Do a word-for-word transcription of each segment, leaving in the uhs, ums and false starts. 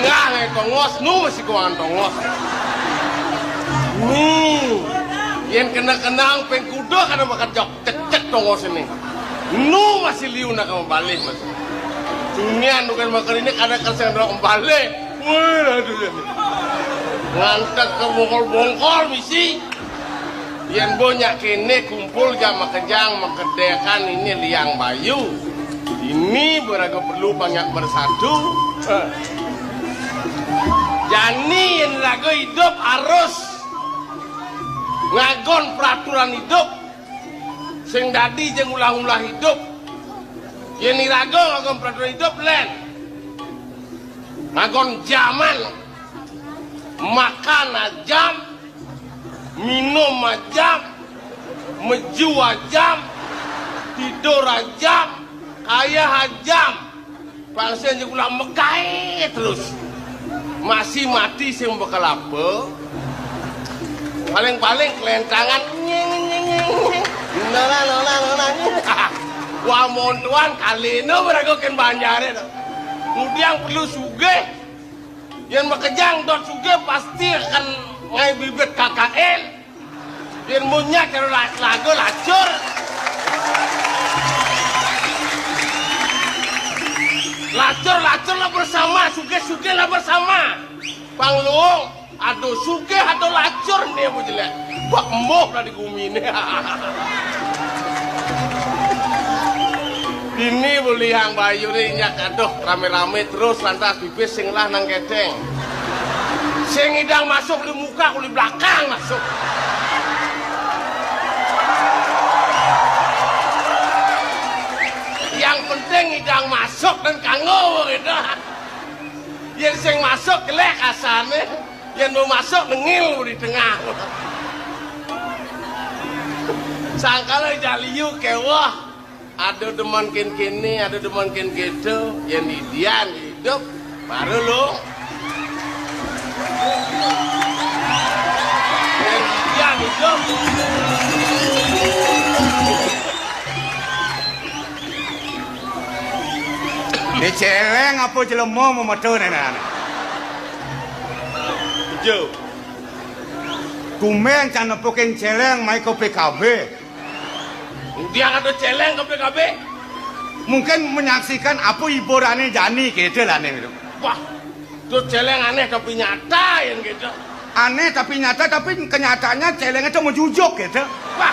Ngah ngaé tongos, nu masih kuangan tongos. Nu, yén kena-kenang pengkuda kada bakal jok cecek tongos ini. Nu masih liu nak mabalih masih. Cunian bukan makan ini kada kersa nak mabalih. Wah, aduh ya. Ngantek ke bongkol-bongkol misi. Yén banyak kéné kumpul jam makejang makedekan ini liang bayu. Ini beraga perlu banyak bersatu. Jani yén raga idup harus ngagon peraturan idup. Sing dadi jeng ulah-ulah idup. Yén iraga ngagon peraturan idup lén. Ngagon jaman. Makan ajam, minum ajam, meju ajam, tidur ajam, kaya ajam. Pang sing ulah megai terus. Masih mati sing bakal apa? Paling-paling kelentangan nyeng nyeng nyeng. Nola nola nola. Wah montuan kalina beraga kén banjaré to. Ngudiang perlu sugih. Yén makejang dot sugih pasti akan ngaé bibit K K L. Yén munyak karo la-, laga lacur. Lacur, lacur lah bersama, sugih, sugih lah bersama. Pang luung, aduh sugih, aduh lacur né apa jelék. Bak embuh lah di guminé. Bini beli yang bayu né nyak aduh ramé-ramé terus lantas pipis sing lah nang kedéng. Sing ngidang masuk di muka, kuli belakang masuk. Yang penting ngidang masuk dan kanggo gitu. Yén sing masuk jelék asané, yén mau masuk nengil di tengah. Sangkala jaliu kéweh. Ada demen kén kéné, ada demen kén kéto, yén didian idup, baru lu. Yén didian idup. Né céléng apa jelema memeto né, nah? Bejo. Tumbén can nepukin céléng mai ka P K B. Dia kata céléng ka P K B. Mungkin menyaksikan apa hiburané jani kéto lah né. Wah, to céléng anéh tapi nyata yén kéto. Anéh tapi nyata, tapi kenyataannya céléng itu menjujuk kéto. Wah,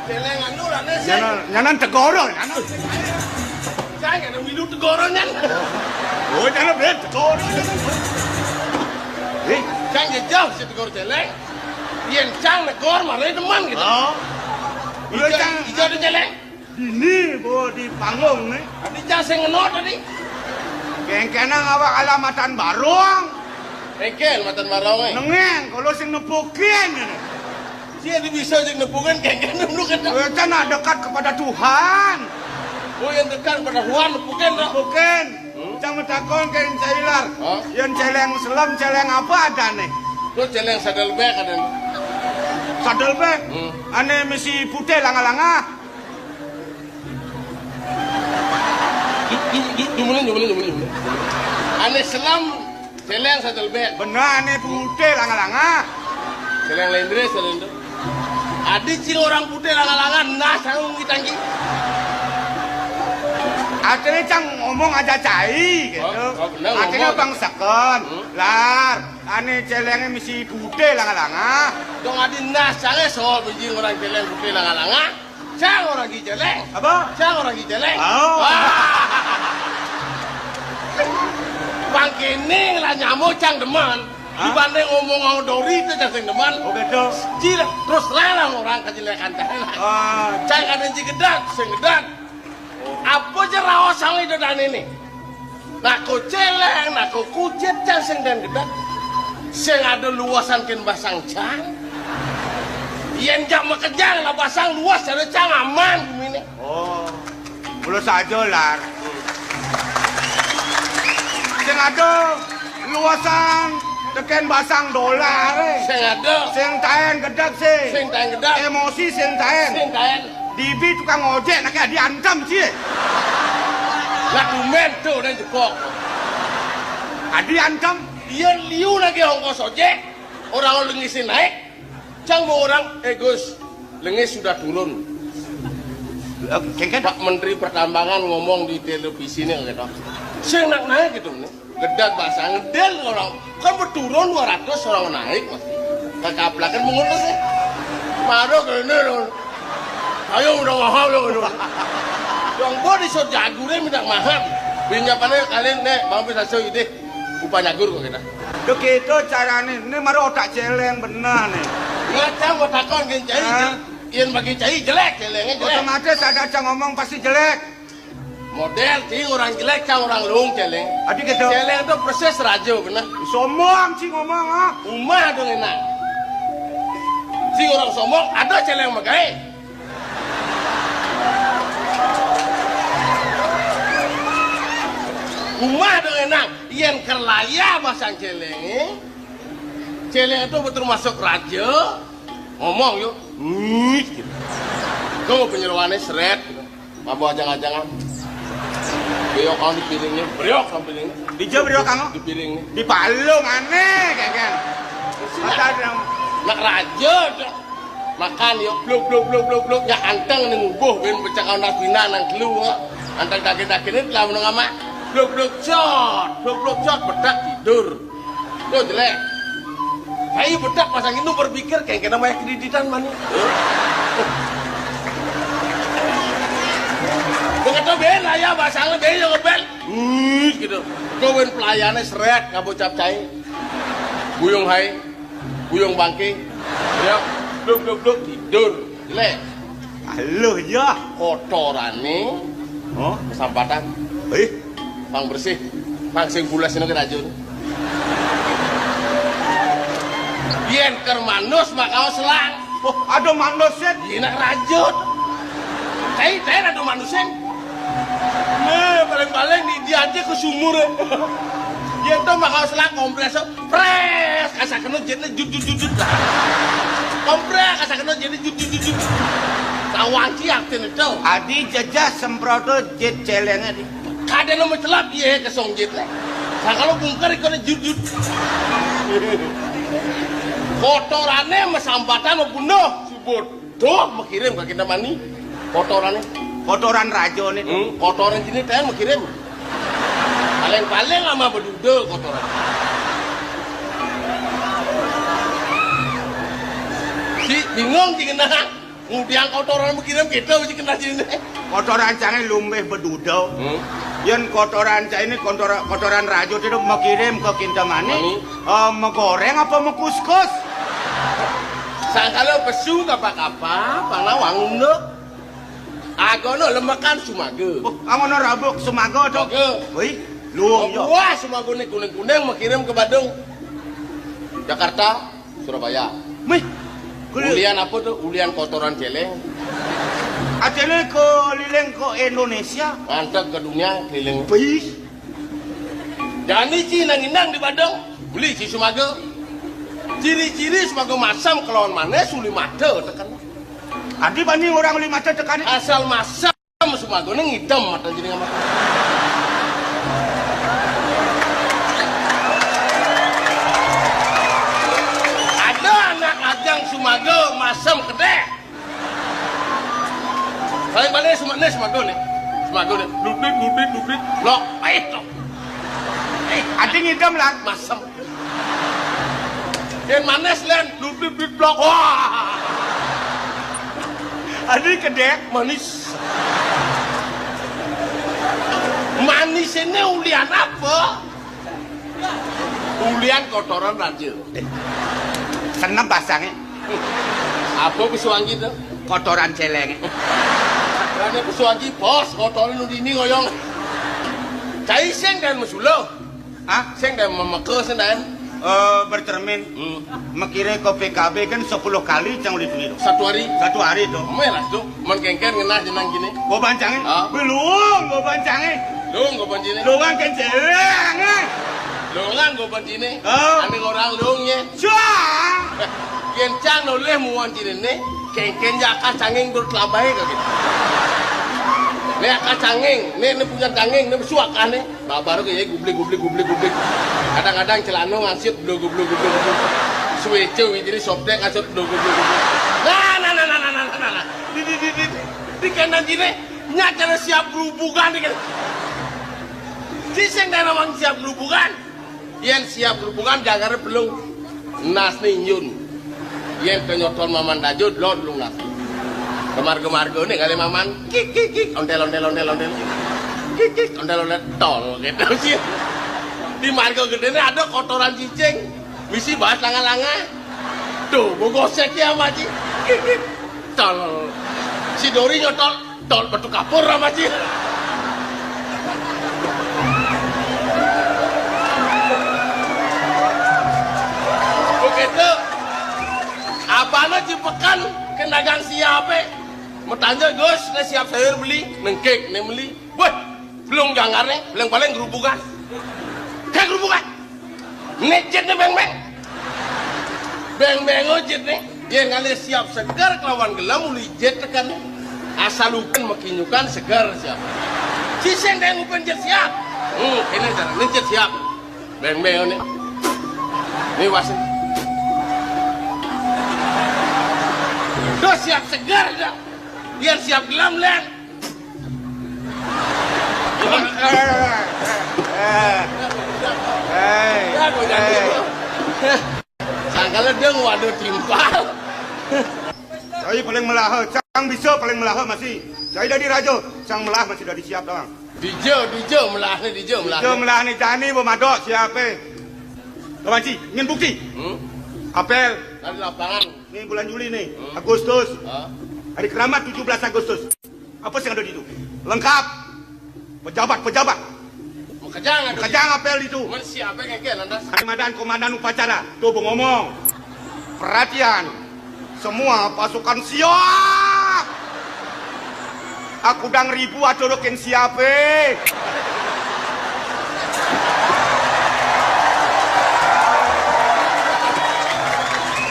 céléng anu lah né sih. Nyanan, nyanan tegoro, nyanan. Saya ada milu tegoro nyan. Oh, nyanan bé tegoro. Eh, cang jejak si tegoro céléng. Yén cang negor malah demen gitu. Oh. Iya, ijo, cang. Ijo ada céléng. Ini bawa di panggung nih. Tadi cang sing ngeno tadi. Kéngkénang awak alamatan barong. Kéngkén matan barong, eh. Nengéng, kalau sing nepukin ini. Sia di bisa sing nepukin, kéngkén dulu kan. Eh, cang nak dekat kepada Tuhan. Oh, yang dekat kepada Tuhan, nepukin, dah. Nepukin. Hmm? Cang matakon kén Cailar. Hah? Yén céléng selem, céléng apa adané? Tuh céléng sadelbék adané. Sadelbék? Hmm. Ané misi putih langa-langa. Ju-, ju-, ju-, jumulin, jumulin, jumulin, jumulin. Ané selem, céléng sadelbék. Bener, ané putih langa-langa. Céléng lendré, céléng lendré. Adi cing orang putih langa-langa, nah, sarung kita ki. Artinya cang ngomong aja cai, gitu. Oh, oh, bener, artinya ngomong. Bang seken, hmm? Lar, ané céléngé misi putih langa-langa. Dong adi nah, cangé soal biji orang céléng putih langa-langa. Cang orang ki céléng. Apa? Cang orang ki céléng. Oh. Wah. Bang kini lah nyamuk cang demen. Hah? Dibanding ngomong sama Dori itu cang sing demen. Oh, gitu. Cil, terus terang orang kejelekan cang. Ah. Cang kadén ci gedeg, sing gedeg. Apa aja raos sama itu dan ini. Nako céléng, nako kucit cang sing den gedeg. Sing ada luasan kén basang cang. Yén jak makejang lah basang luas ada cang aman guminé. Oh. Mula saja, Lar. Sing ada luasan tekén basang dolar, eh. Sing ada. Sing taén gedeg sih. Sing taén gedeg. Emosi sing taén. Sing taén. Dibi tukang ojek nak diantem sih. Lah tumbén tuh dan jebok. Adi anteng. Yén liu nagih ongkos ojek, orang lengis naik, cang mau orang, "Eh Gus, lengis sudah turun." Kengken Pak Menteri Pertambangan ngomong di televisi nih gitu. Sing nak naik gitu nih. Gedeg basang, ngedel orang. Kan berturun dua ratus, orang naik masih. Kekaplakan mengutus ya. Maro kene lho. Ayo udah mahal lho. Dong bo di sot jagure minta mahal. Pinjamannya kalian nek mau bisa so ide. Upah nyagur kok kita. Lho gitu carane. Ini maro otak celeng bener nih. Ngacang otak kon geng cai. Hah? Yen bagi cai jelek, celengnya jelek. Otomatis ada cang ngomong pasti jelek. Model cing orang jelek, cang orang luung celeng. Adi gitu. Celeng itu persis raja bener. Sombong cing ngomong ah. Umah dong enak. Cing orang sombong, ada celeng megai. Umah dong enak. Yen kerlaya basang celeng, eh. Celeng itu betul masuk raja. Ngomong yuk. Nih, gitu. Tuh penyeroannya seret gitu. Mabok ajang-ajangan. Beyok kamu di piringnya, beriok kamu piringnya. Di jam beriok kamu? Di piringnya. Di palu mana, kengken? Mata ada. Nak raja dah. Makan yuk, bluk, bluk, bluk, bluk, bluk. Ya anteng nih ngubuh, ben pecah kau nak bina nang telu. Anteng daging-daging ini telah menengah mak. Bluk, bluk, cot. Bluk, bluk, cot. Bedak tidur. Tuh jelek. Saya bedak pasang itu berpikir kayak kena banyak kreditan mana. Begitu ben lah ya pasangnya ben yang ngebel. Hmm, gitu. Kau ben pelayannya seret ngabocap cai. Buyung hai, buyung bangke. Ya, bluk bluk bluk tidur. Jelek. Halo ya. Kotorane. Oh, kesampatan. Eh, pang bersih. Pang sing bulas ini ke rajun. Yen ker manus maka selang. Oh, ada manusnya. Iya nak rajut. Cai cai ada manusia. Nah, paling-paling di dia aja ke sumur. Yen to maka selang kompres. Pres, asa kena jitnya jut jut jut jut. Kompres, asa kena jitnya jut jut jut jut. Tawang ciak tin itu. Adi jejah semprot jit celengnya di. Kada nama celap iya kesong jitnya. Nah kalau bungkar ikut jut jut. Kotorannya mesambatan mau bunuh. Subur. Tuh, mekirim ke kita mani. Kotorannya. Kotoran raja nih. Hmm, kotoran sini teh mekirim. Paling-paling sama beduda kotoran. Si bingung si kena. Ngudiang kotoran mekirim kita si kena sini. Kotoran cange lumbih beduda. Hmm. Yen kotoran cange ini kotoran, kotoran raja itu mekirim ke kita mani. Mani. Eh, megoreng apa mekuskus? Sangkala pesu kapa-kapa, panawang unduk. Agono lemekan sumaga. Oh, angono rabuk sumaga to. Sumaga. Wih, luung yo. Buah sumaga ni kuning-kuning mekirim ke Badung. Jakarta, Surabaya. Mih. Ulian apa tuh? Ulian kotoran celeng. Acele keliling ke Indonesia. Mantap ke dunia keliling. Wih. Jani ci nang indang di Badung. Beli ci sumaga. Ciri-ciri sumaga masam kelawan manis uli mata tekan. Adi bani orang uli mata tekan. Asal masam sumaga ning hitam mata jadi mata. Ada anak ajang sumaga masam kedeh. Paling-paling sumaga nih, sumaga nih. Sumaga nih. Dubit, dubit, dubit. Lok, pahit lok. Eh, adi ngidam lan. Masem. Yang manis lan. Dubit, dubit, blok. Wah. Adi kedek. Manis. Manis ini ulian apa? Ulian kotoran raja. Seneng pasangnya. Apa pesuangi to? Kotoran celeng. Karena pesuangi bos kotoran nu dini ngoyong. Cai sing dan mesuluh. Ah, sing dan memeke sing dan. Eh, bercermin. Hmm. Mekire ke P K B kan sepuluh kali cang ulit niru. Satu hari. Satu hari to. Melas to. Men kengken ngenah jenang kini. Go bancangin. Ah. Belum, go bancangin. Lung go bancine. Lungan kenceng, eh. Lungan go bancine. Oh. Ane orang lung ye. Cang. Yen cang noleh muan cine ne, kengken jaka canging dur telabai kaki. Né akah canging, né, né punya canging, né suakah né. Babar ké ya gublig, gublig, gublig, gublig. Kadang-kadang celana ngansut, blog, blog, blog, blog. Suéca wijini soptek ngansut, blog, blog, blog, blog. Nah, nah, nah. Di, di, di, di, di kéné jiné, nya cara siap gerubugan di kéné. Ci sing dana wang siap gerubugan. Yén siap gerubugan, janggaré pelung. Nasné injun. Yén ké nyotol maman dajud, lod pelung nas. Kemarga-marga né ngalih maman. Kik, kik, kik. Ontél, ontél, ontél, ontél. Kik, kik. Ontél, ontél. Tol, gitu sih. Di marga gedéné ada kotoran cicing. Misi bahas langa-langa. Tuh, bogosek ya, Maji. Kik, kik. Tol. Si Dori nyotol. Tol betu kapur sama ci. Begitu. Abana ci peken, ké dagang siapé. Matanja, "Gus, né siap sayur beli." Nengkik, né beli. Wéh, pelung janggarné, paling-paling gerubugan. Kayak gerubugan. Né jitné béng-béng. Béng-béng jitné. Yén ngalih siap seger kelawan gelem uli jit tekan. Asal ukin makinyukan seger siap. Ci sing dé ngukin jit siap. Hmm, kéné cara né jit siap. Béng-béng né. Né wasin. Tuh siap seger dah. Yén siap gelem, Lén. Sangkala dia ngwada timpal. Cai paling melaha, cang bisa paling melaha masih. Cai dadi raja, cang melah masih dadi siap doang. Dija, dija melahné, dija melahné. Dija melahné jani bo madok siapé. Kawan ci, ingin bukti? Hmm? Apel. Dari lapangan. Nih bulan Juli nih, hmm. Agustus. Hah? Hari keramat tujuh belas Agustus. Apa sing ada di itu? Lengkap. Pejabat-pejabat. Makejang ada. Makejang apel di itu. Mun siapa yang ngegel, lantas? Hari madan komandan upacara. Tuh, bo ngomong. Perhatian. Semua pasukan siap. Aku dang ribu aturukin siape.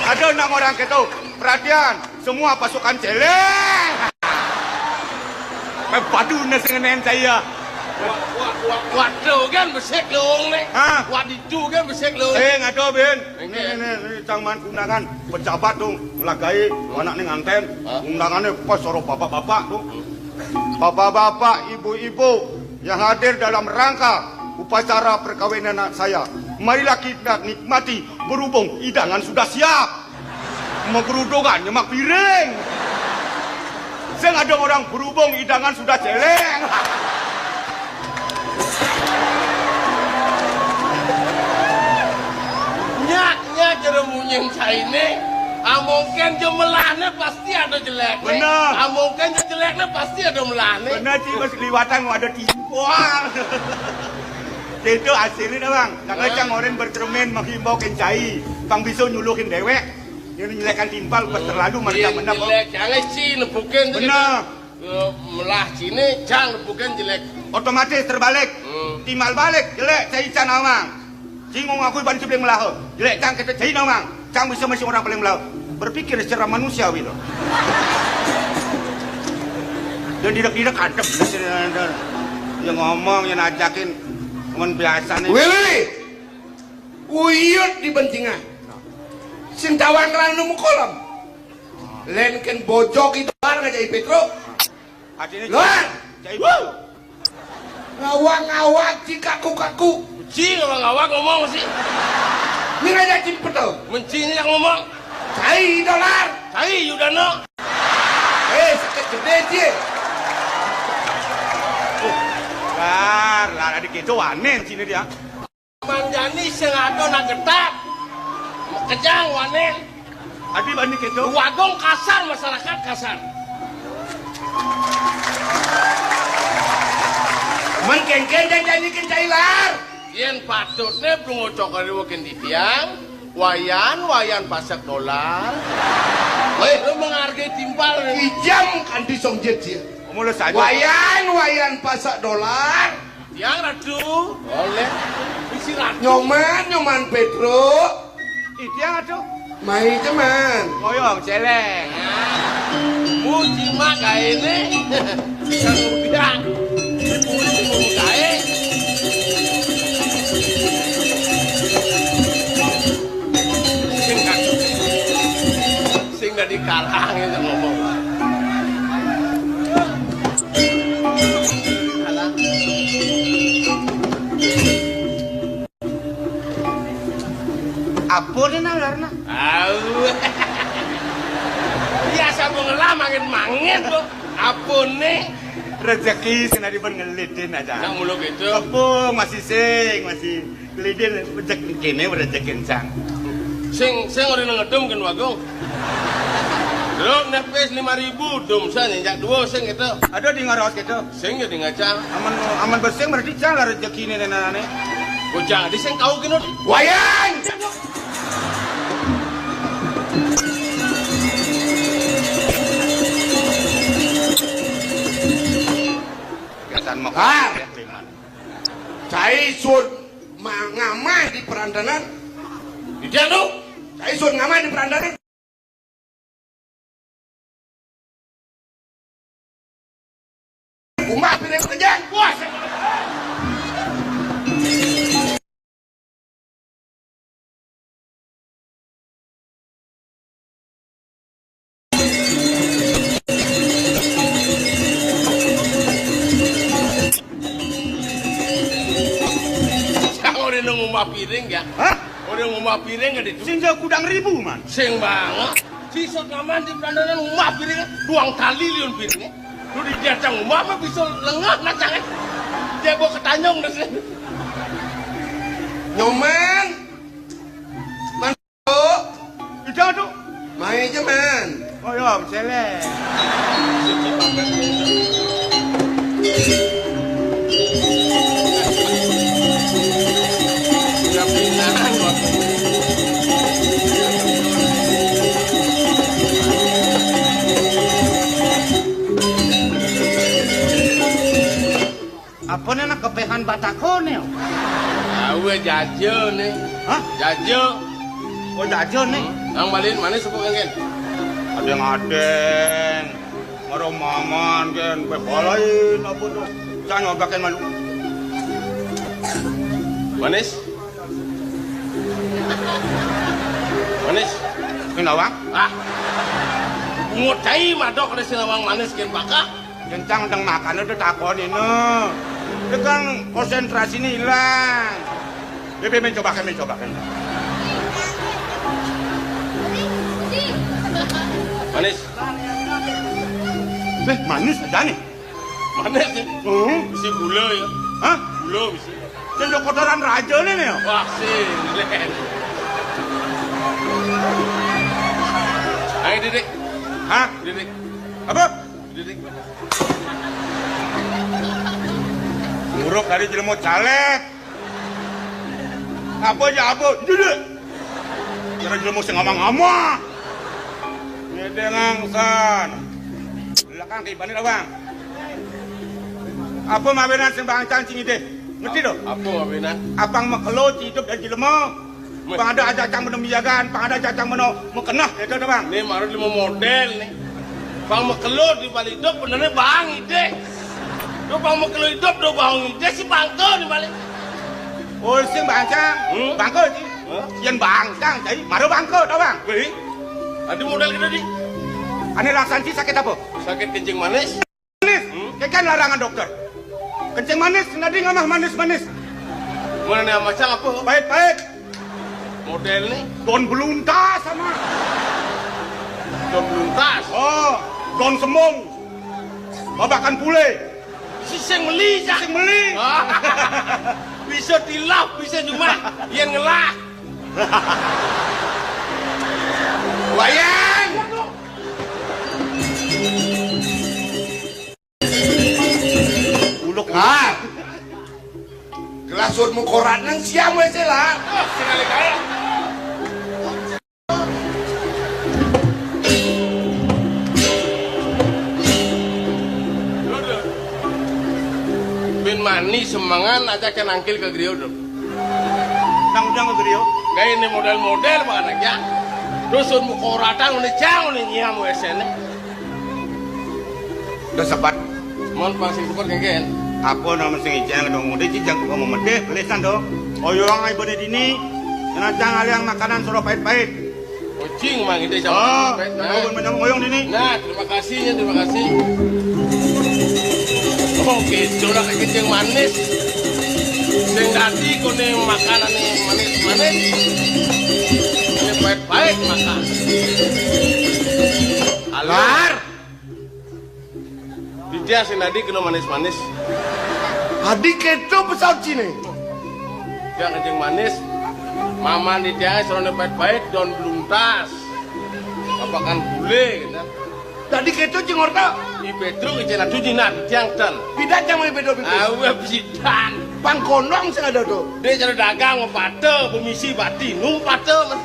Ada enam orang gitu. Perhatian. Semua pasukan celeng. Padu na sengenén saya. Wa-, wa-, wa-, waduh kan besik lung nih. Hah? Waduh kan besik lung. Eh, ngado, Ben. Ini, ini, ini, cang man undangan pejabat tuh, lagi anak nih nganten. Hah? Undangannya pas suruh bapak-bapak tuh. Bapak-bapak, ibu-ibu yang hadir dalam rangka upacara perkawinan anak saya, marilah kita nikmati berhubung hidangan sudah siap. Mau gerudukan nyemak piring. Saya nggak ada orang berhubung hidangan sudah celeng. Nyak, nyak, jero munyin cainé. Amongkén jemelahné pasti ada jelekné. Bener. Amongkén jejelekné pasti ada melahné. Bener, Ci, pas liwatan ada timpal. Itu hasilnya dah, Bang. Karena cang orang bercermin menghimbau kencai. Bang bisa nyuluhin dewek. Yang nyelekan timpal pas terlalu mereka benar, Bang. Jelek, jangan Ci, nepukin tuh. Bener. Gitu. Eh, melah Cine, cang nepukin jelek. Otomatis terbalik. Hmm. Timbal balik, jelek, cai can awang. Ci ngomong aku iban sibling melah. Jelek cang kita cai nawang. Cang bisa masih orang paling melah. Berpikir secara manusiawi loh. Dan tidak-tidak adem. Yang ngomong, yang najakin. Cuman biasa nih. Willy, uyut di bencingan. Sing tawang ranu mukolam. Lén kén bojog itu bar ngajak Pétruk. Artinya luar. Cai. Wuh. Ngawak-ngawak, ci kaku-kaku. Ci ngawak-ngawak ngomong sih. Ini ngajak Ci Pétruk. Mencinya yang ngomong. Cai dolar. Cai Yudano. Eh, sakit gedé, Ci. Lar, lar, adik itu aneh sini dia. Manjani sing ada nak getak. Makejang wanen. Adi bani kéto. Wagung kasar, masyarakat kasar. Men kénkén janjani kencai lar. Yén patutné pangocok riwé kén titiang, wayan, wayan pasek dolar. Wéh, lu menghargai timpal. Kijam kanti song jit sih. Mula saja. Wayan, wayan pasek dolar. Tiang Ratu. Oleh. Isi Ratu. Nyoman, Nyoman Pétruk. Ih, tiang Ratu. Mai jeman. Koyong, celeng. Muji mak gaéné. Yang udah dipulih umum kae. Sing, sing dadi kalang ya ngomong. Kalang. Apa nih nalarna? Au. Biasa mau ngelah mangin-mangin, Bu. Apa nih? Rezeki sing dadi ben ngelidin aja. Nang mulu gitu. Apa masih sing, masih ngelidin rezeki kene rezeki encang. Sing, sing ora ngedum kan, Wagung. Lho, nepis lima ribu, dum sa nyenjak dua sing gitu. Aduh, di ngorot gitu. Sing ya di ngaca. Aman, aman bersing berarti cang lah rezeki ini nenane. Bocah di sing kau kino. Wayan! Gasan mekar ya, Liman. Cai sun ma-, ngamah di perandanan. Tidak, tuh. Cai sun ngamah di perandanan. Umah piring kenyang, bos. Sang ora nang umah piring ya? Hah? Ora nang umah piring ya ditu. Sing kudang ribu, Man. Sing banget. Sisut ngaman di perandanan umah piring, duang tali liun piring. Lu di jatang umah mah bisa lengah nacangnya. Dia bawa ketanyong deh sih. Nyoman. Itu tuh. Mai aja, Man. Oh ya, selek. Apa nih anak kepehan batako nih? Awe jajo nih. Hah? Jajo. Oh, jajo nih. Hmm. Yang balikin manis apa kan? Adeng-adeng. Maro maman kan, bebalain apa tuh? Jangan nyobakin malu. Manis? Manis? Kenawang? Ah. Bungut cai madok ada sinawang manis kan bakak. Kencang teng makan udah takon ini. Itu kan konsentrasinya hilang. Bebe mencobakan, mencobakan. Manis. Eh, manis aja nih. Manis nih. Hmm? Isi gula ya. Hah? Gula isi. Sing kotoran raja nih nih. Wah, sih. Ayo, Didik. Hah? Didik. Apa? Didik. Buruk dari jelema caleg. Apa aja apa? Duduk. Kira jelema sing ngomong-ngomong. Ngedeng angsan. Belakang ke ibane, Bang. Apa mawinan sing bangcang sing idih? Ngerti to? Apa mawinan? Apang makelo hidup dan jelema. Pang ada aja cang meno miyagan, pang ada aja cang meno mekenah, ya to, Bang? Nih, marut lima model nih. Pang makelo di balik hidup benernya bang idih. Lu pang makelo hidup do bang idih si bangko di balik. Oh, sing bangcang. Hmm? Bangko, Ci. Hah? Yen bangcang, cai, maro bangko, tau, Bang? Wih. Ada modal gitu, Di. Ane laksan, Ci, sakit apa? Sakit kencing manis. Manis. Hmm? Kekan larangan dokter. Kencing manis, nadi ngamah manis-manis. Mana nih macam apa? Pahit-pahit. Model nih. Don beluntas sama. Don beluntas. Oh, don semong. Babakan pule. Si sing meli, Cak. Sing meli. Ah. Bisa tilap, bisa nyumah. Yen ngelah. Wayan. Uluk. Ah. Gelas sut mukorat nang siam wis lah. Ah, sekali kaya. Bin mani semangan aja ke nangkil ke griyo, Dok. Nang udah ke griyo. Kayak ini model-model, Pak, anak ya. Dusun mukoratan, ini jauh, ini nyiam, wesene. Udah sebat. Mon pang sing sepur kéngkén. Apa nama sing ijang dong? Udah ijang gua mau medih, belisan dong. Oyong ae bone dini. Kena cang aliang makanan soro pait-pait. Ucing mang itu sama. Oh, pait, nah. Oyong dini. Nah, terima kasih ya, terima kasih. Oke, coba ke kencing manis. Sing dadi kone makanan nih manis-manis. Ini pait-pait makan. Alar. Ditia sing dadi kena manis-manis. Adi keto pesawat Cina. Dia kencing manis. Maman ditia soroné pait-pait don bluntas. Apakan bule gitu. Dadi keto cing orta. I Pedro kecil adu Cina ditia ten. Pidan sama i Pedro pipis. Awe pidan. Pang kondong sing ada tuh. Dia cara dagang mau pate, pemisi bati, nu pate mas.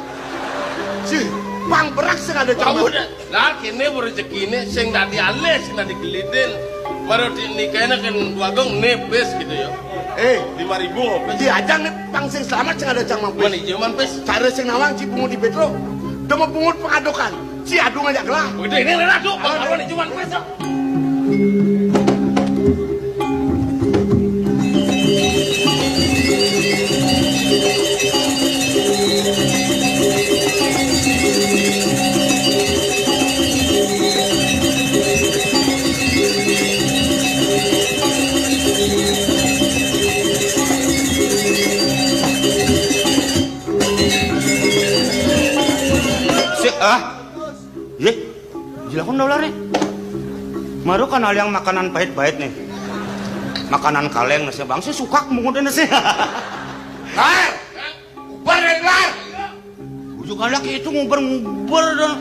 Si, pang berak sing ada. Kamu cang. Dah. Lah, kene rezekiné sing dadi alih, sing dadi gelidin. Maro di nikahnya kan bagong nipis gitu ya. Eh, lima ribu pis. Di ajang nih pang sing selamat sing ada cang mampis. Mana ijo mampis? Cara sing nawang ci pungut di Petro. Demo pungut pengadokan. Ci adu ngajak gelah. Udah ini rela tuh, bang kawan ijo mampis. Sik, ah. Yé, jilakon dolar nih. Maru kan aliang makanan pait-pait nih. Makanan kaleng nasi bang sih suka mungkin nasi. Lar, ubar dari lar. Ujuk anak itu nguber-nguber dah.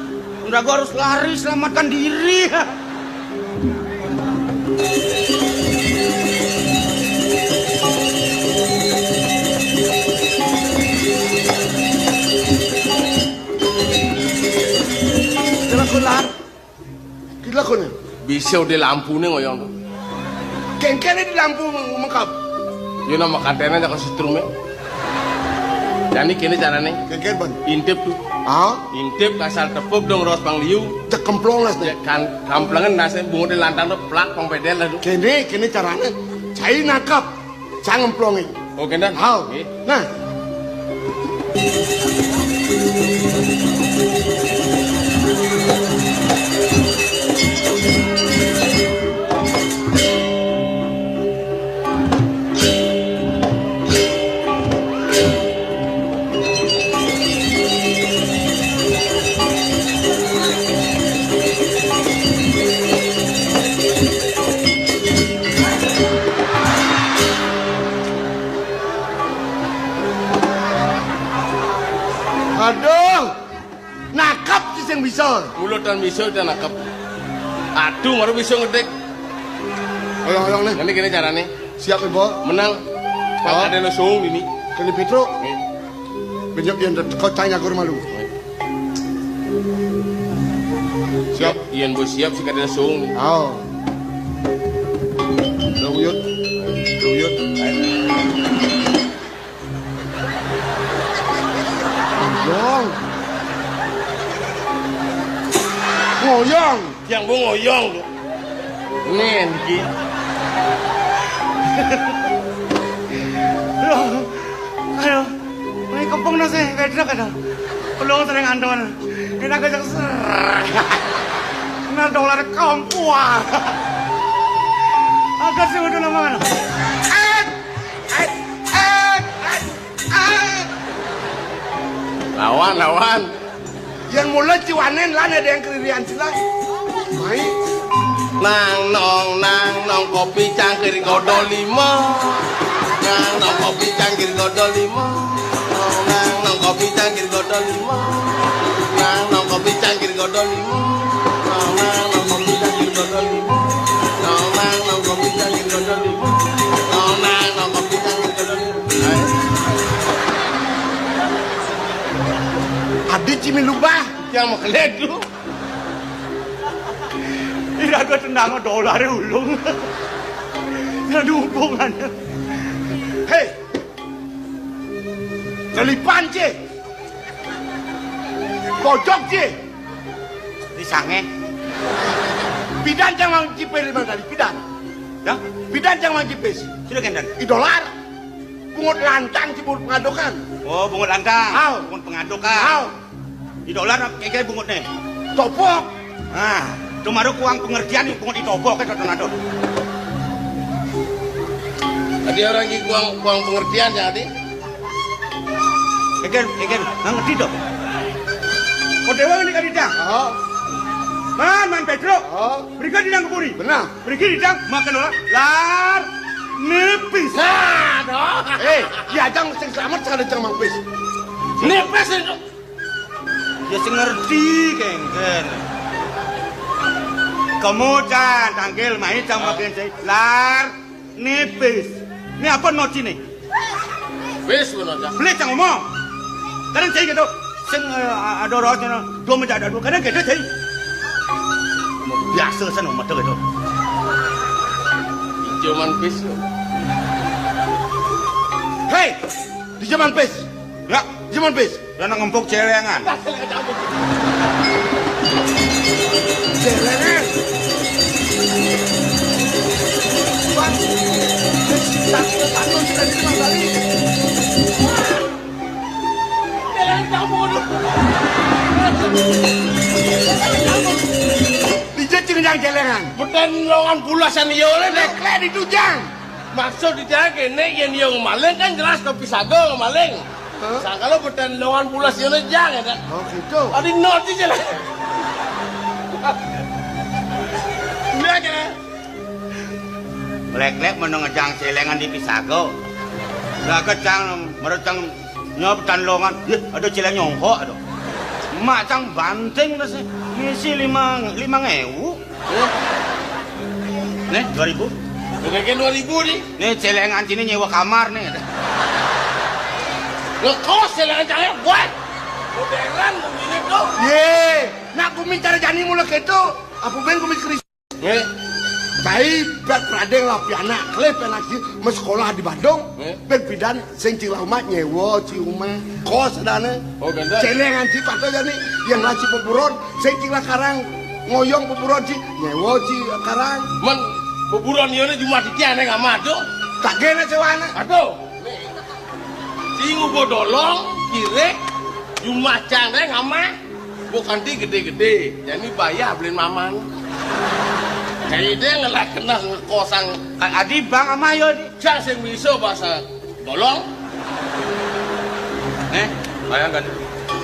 Udah gua harus lari selamatkan diri. Kira kular. Kira kunar. Bisa udah lampu nih ngoyong tuh. Kengkene di lampu mengkap. Yo nama katanya aja ke setrum ya. Jadi kini caranya. Kengken ban. Intip tuh. Ah? Intip kasar tepuk dong ros pang liu. Cek kemplong lah. Ya kan kamplengan nasi bungut di lantang tuh plak pang pedel lah tuh. Kene, kene caranya. Cai nangkap. Cang emplongin. Oh, gendang? Hau. Nggih. Nah. Aduh, nakap sih sing bisa. Mulut dan bisa udah nakap. Aduh, baru bisa ngedik. Ayo, ayo nih. Nanti gini caranya. Siap, Ibu. Menang. Oh. Ada lo sung ini. Kene Petro. Nih. Benyok yen teko cai nyakur malu. Siap. Yen bos siap sih kadang sung. Oh. Lo uyut. Lo uyut. Ngoyong. Ngoyong. Yang mau ngoyong lu. Nih, Niki. Loh, ayo, ini kempung nasi, beda kada. Belum sering anton. Ini aku cek ser. Nah, dolar kampua. Agak sih udah lama. Eh, eh, eh, eh, eh. Lawan, lawan. Yang mula ciwanen lan ada yang keririan sila. Mai. Nang nong nang nong kopi cangkir godol lima. Nang nong kopi cangkir godol lima. Nong nang nong kopi cangkir godol lima. Nang nong kopi cangkir godol lima. Nong nang nong kopi cangkir godol lima. Nong nang nong kopi cangkir godol lima. Nong nang nong kopi cangkir godol lima. Adi cimi lubah. Yang mengkeledu. Ira gua tendang dolar ulung. Ada hubungannya. Hei. Jelipan, Ci. Bojok, Ci. Di sange. Pidan jangan cipe lima kali pidan. Dang? Pidan cang majipis? Sira kénten? I Dolar. Bungut lantang ci bungut pengadukan. Oh, bungut lantang. Au. Bungut pengadukan. Au. I Dolar kéngkén bungutné? Topok. Ah, tumaru kuang pengertian bungut i topok ké to. Adi orang ki kuang, kuang pengertian ya, Adi? Kéngkén, kéngkén, nggak ngerti to. Kok déwa ini kan idang? Oh. Man, man Pétruk. Oh. Mriki idang ke puri. Benar. Mriki idang makan ora? Lar nipis. Nah, dong. Eh, ya jang sing selamat sekali jang mangpis. Nipis itu. Ya sing ngerti kéngkén. Kamu can tangkil mai cang makan cai. Lar nipis. Ini apa nociné? Wis ngono aja. Beli cang ngomong. Kadang cai gitu. Sing eh, ada rasa dua menjadi dua. Kadang gitu cai. Biasa sana mata gitu. Di zaman pis. Hei, di zaman pis. Ya, di zaman pis. Lah nang ngempuk céléngan. Céléngan. Bang, satu, satu, sudah di lima kali. Céléngan kamu tuh. Dijé cing jang céléngan. Betén longan bulasan iya oleh. Lék-lék ditujang. Maksud di jalan kéné, yén iya ngemaling kan jelas kopi sago ngemaling. Hah? Sangkala betén longan bulas iya jang ya, Kak? Oh, gitu. Adi nol di jalan. Iya aja. Lék-lék mén ngejang céléngan di pisago. Lah kecang, merecang nyob tan longan. Yéh, ada céléng nyongkok ada. Emak cang banting terus ngisi lima, lima ngewu. Nih, dua ribu. Bukan dua ribu nih. Nih, céléngan sini nyewa kamar nih. Ngekos céléngan cangnya buat. Modern begini tuh. Yé, nak gumi cara jani mula gitu. Apa ben gumi keris? Nih. Cai bet pradeng lah pianak, klep enak sih, mes sekolah di Bandung. Nih. Ben pidan sing cing lah umat nyewa ci umah. Kos dana. Oh, ganda. Céléngan ci pato jani, yang lah ci peburon, sing cing lah karang ngoyong peburon ci, nyewa ci karang. Men peburon iya né cuma titian yang amat tuh. Tak gena sewana. Aduh. Sing ubo dolong, kirek, jumah cang deh ngamah. Bukan di gede-gede, jadi bayar beliin mamang. Kayak dia ngelah kena ngekosang. A- Adi bang ama yo di. Cak sing miso bahasa dolong. Nih, bayangkan.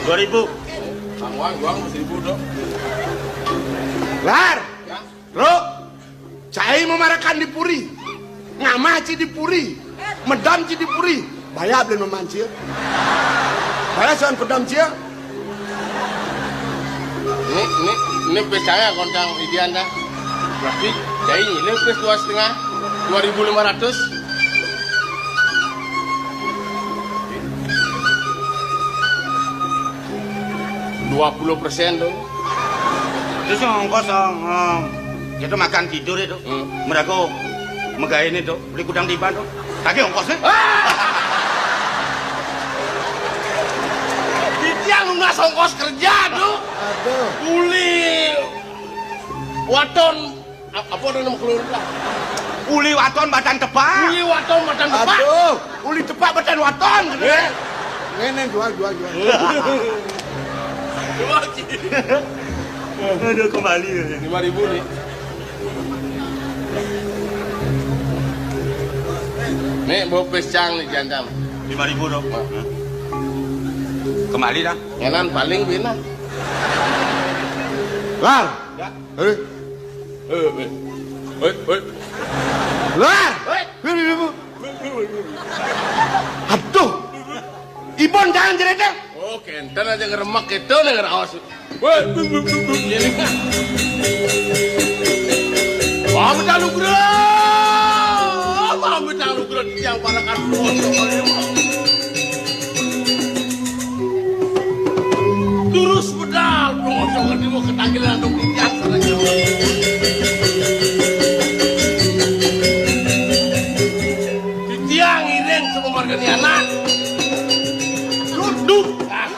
Dua ribu. Bang Wang, Wang seribu dong. Lar. Ya. Bro, cai memarakan di puri, ngamah ci di puri, medam ci di puri, bayar beliin memancil. Bayar soal pedam cia. Ini, ini, ini percaya kontang idian dah. Berarti cai ini plus dua setengah, dua ribu lima ratus. Dua puluh persen tuh. Terus yang ongkos yang eh, kita makan tidur itu, hmm. Merago megain itu, beli kudang tiban tuh. Kaki ongkosnya? Ah! Titiang lunas ongkos kerja tuh. Aduh. Uli waton Apa ada nama keluarga? Uli waton badan tebak. Uli waton badan tebak. Aduh, uli tebak badan waton. Ngene jual jual jual. Aduh kembali. Lima ribu nih. Nih bau pesang nih jantam. Lima ribu dong. Kembali dah. Ngenan paling bina. Lar. Ya. Eh. Eh, eh. Eh, eh. Lah. Aduh. Ibon jangan cerita. Oh, kenten aja ngeremek gitu nih ngeraos. Woi, bung, bung, bung, bung. Ini kan. Wah, minta nugrah. Wah, minta nugrah yang para kan. Terus pedal, pelongosokan di mau ketangkilan dong di tiang sana jauh. Di tiang iring sama marga ni anak. Duduk. Ah.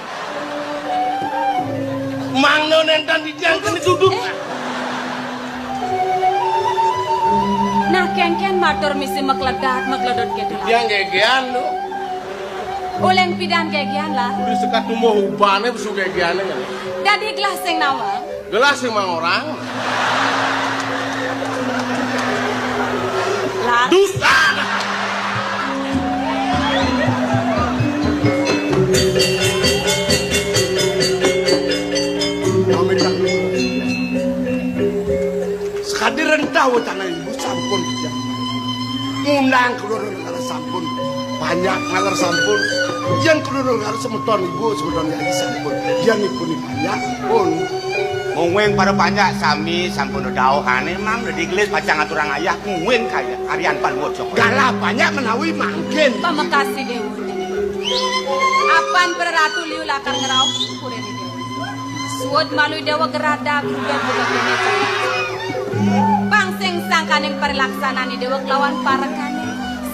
Mang no nentan di tiang kena duduk. Nah, Kénkén matur misi makledat, makledot kéto lah. Yang gegean to. Uling pidan gegean lah. Udah sekat tumbuh ubane besu gegeane kan. Dadi gelah sing nawang. Gelah sing mangorang. Lah. Dusta. Sekadi rentah wetana ibu sampun. Ngundang keluarga negara sampun. Banyak ngaler sampun. Yang keluarga negara semeton ibu, semeton yai sampun. Yang ibu ni banyak pun. Mungwing para panjak sami sampun dauhane mang dadi gelis pacang aturang ayah mungwing kaya karyan panuwun saka. Galah panjak menawi mangkin. Pamakasih Dewa. Apan para ratu liu lakar ngrauh purine Dewa. Suud malu Dewa geradag ruben buka kene. Pang sing sangkaning parilaksanane Dewa kelawan parekane.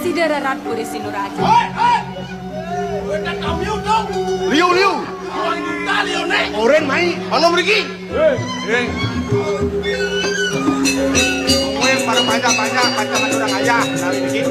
Sida rerat puri Sinuraja. Hei, hei. Kowe tak kami udung. Liu, liu. Orang kita liu nek. Oren mai. Ana mriki. Hei, hei. Kowe para panjak-panjak, panjak orang ayah, nah iki.